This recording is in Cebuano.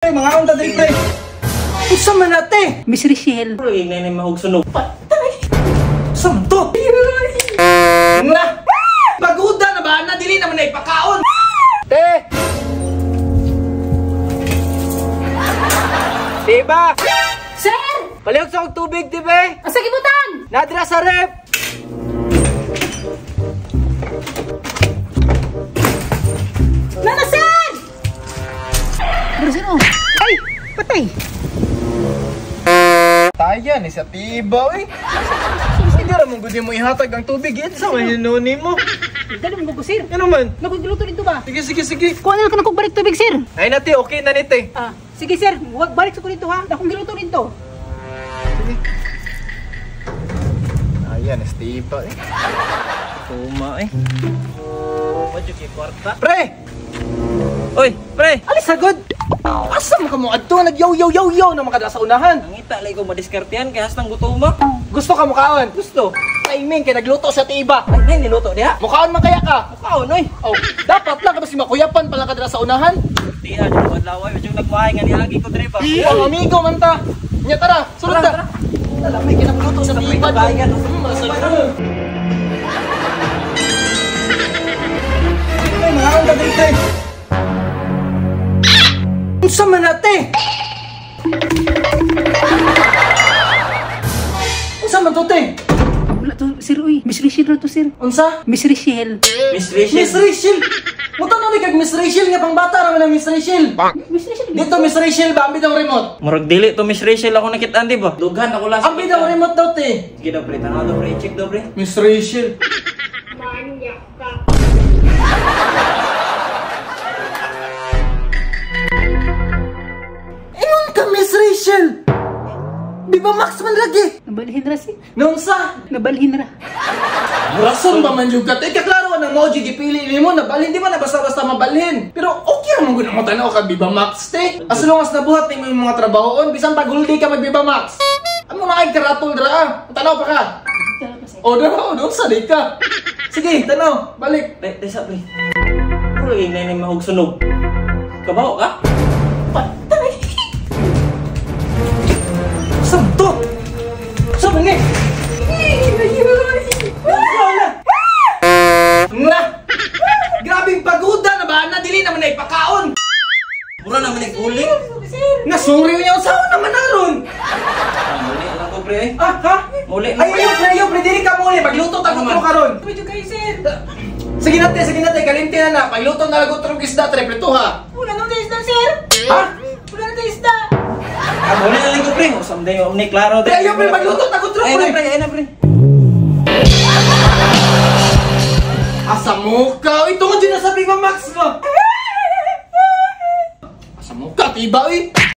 Pre, mga unta diri pre. Unsa man ate? Miss Richelle. Lagi na yung mahog sunog. Patay. Samto. Na. Paguda na ba na dili naman na ipakaon. Te. Diba? Sir! Palihog sa akong tubig, di ba? Asa gibutan? Nadra sa rep. Nana, sir! Pero sino? Ay! Patay! Tayan, isa tiba, eh. Hindi ra mong gudi mo ihatag ang tubig. Yan sa man mo. Dali mo ko, sir. Ano man? Nagugluto dito ba? Sige, sige, sige. Kuha na lang ka na kong balik tubig, sir. Ay nati, okay na nito eh. Ah, sige, sir. Huwag balik sa ko dito, ha? Akong giluto dito. Sige. Ayan, tiba eh. Tuma eh. Wadyo kay kwarta. Pre! Oy, pre! Alis agad! Asa mo ka mo adto? Nagyaw yaw yaw yaw na makadala sa unahan. Nangita lay ko madiskartehan kay hastang gutoma. Gusto ka mukaon? Gusto. Timing kay nagluto sa tiba. Ay, nay niluto diha. Mukaon man kaya ka? Mukaon oy. Oh, dapat lang kasi makuyapan pa lang kadala sa unahan. Tiya di ko adlaw ay medyo nagwahay nga niagi ko dre ba. Ang amigo man ta. Nya tara, sulod ta. Tara, may kinagluto sa tiba. Bayan. Masalud. Ay, mga ang dali pre. Unsa man ate? Unsa man to te? Wala to, sir, uy. Miss Richelle ra to, sir. Unsa? Miss Richelle. Miss Rachel. Miss Rachel! Mutan na kag Miss Rachel nga pang bata ra man ang Miss Rachel. Miss Richelle. Dito Miss Rachel ba ambit ang remote? Murag dili to Miss Rachel ako nakitaan di ba? Dughan ako lang. Ambit ang remote daw te. Sige daw pre, tanaw daw pre, check daw pre. Miss Rachel. Manyak ka. Ingon ka Miss Rachel. Di ba Max man lagi? Nabalhin ra, sir. Naunsa? Nabalhin ra. Rason ba man yung kat? Eh, kaklaro nang mo gipili nimo nabalhin di ba na basta-basta mabalhin. Pero okay ra man gud mo tan-aw ka Viva Max te. As long as nabuhat nimo yung mga trabahoon bisan pag holiday ka mag Viva Max. Amo na kay karatol dra ah. Tanaw pa ka. Tara pa, sir. O dra, o doon sa di ka. Sige, tanaw, balik. Pre, sa pre. Murag na yung mahog sunog. Kabaw ka? Patay. Samto. Sa man ni? Nga! Grabing paguda na ba na dili naman na ipakaon. Mura naman yung uling. Nasuri niya usawa naman aron. Muli lang ko pre. Ah, ha? Muli. Ay, ayaw pre, ayaw pre, dili ka muli. Pagluto ta Ano ko man? karon. Medyo kayo, sir. Sige nate, kalimti na na. Pagluto na lagot rong isda, tre, prituha. Wala nang isda, sir. Ha? Wala nang isda. Ah, muli na lang ko pre. Usam day ni klaro Pre, ayaw pre, magluto ta ko Ay na pre. pre, ay na pre. Asa mo ka? Ito nga din nasa Viva Max ba? Asa mo ka, tiba eh.